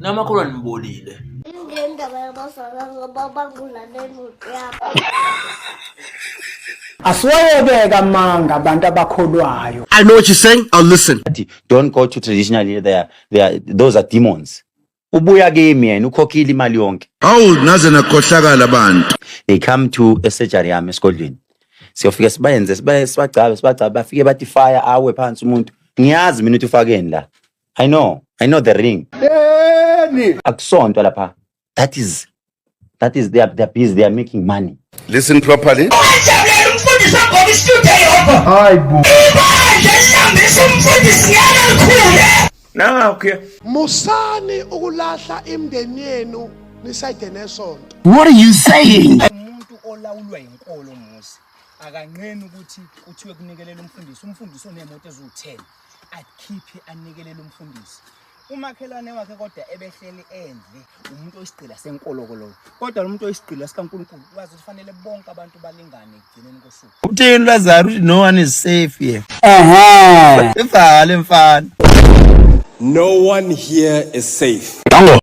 Namakholwa nibolile. Ingendaba yabazalwane ngoba bangulane imoto yabo. Asiwayekeka amanga abantu abakholwayo. I know what you're saying. I'll listen. Athi don't go to traditionally, they are those are demons. Ubuya kimi yena ukhokhile imali yonke. Hawu, naze nakhohlakala abantu. They come to a surgery yami esigodlweni, siyofika sibayenze, sibagcabe, sibagcabe, bafike bathi fire, awe phansi umuntu. Ngiyazi mina ukuthi ufakeni la. I know the ring. Akusonto lapha. That is they are busy, they are making money. Listen properly. Wajabulela umfundisi ogqoka isitude eyodwa. Ibandla elilambisa umfundisi ngeke likhule. Nakho. Musani ukulahla imndeni yenu nisayide nesonto. What are you saying? Umuntu olawulwa inkolo muzi akanqeni ukuthi kuthiwe kunikelela umfundisi, umfundisi onemoto eziwu-10 akhiphe anikelele umfundisi, umakhelwane wakhe kodwa ebehleli endle. Umuntu oyisigqila senkolo lowo, kodwa lo muntu oyisigqila sikaNkulunkulu wazi ukuthi fanele bonke abantu balingane ekugcineni kosuku. Uthini Lazaro? Uthi no one is safe here. Ivale mfana. No one here is safe. Dango.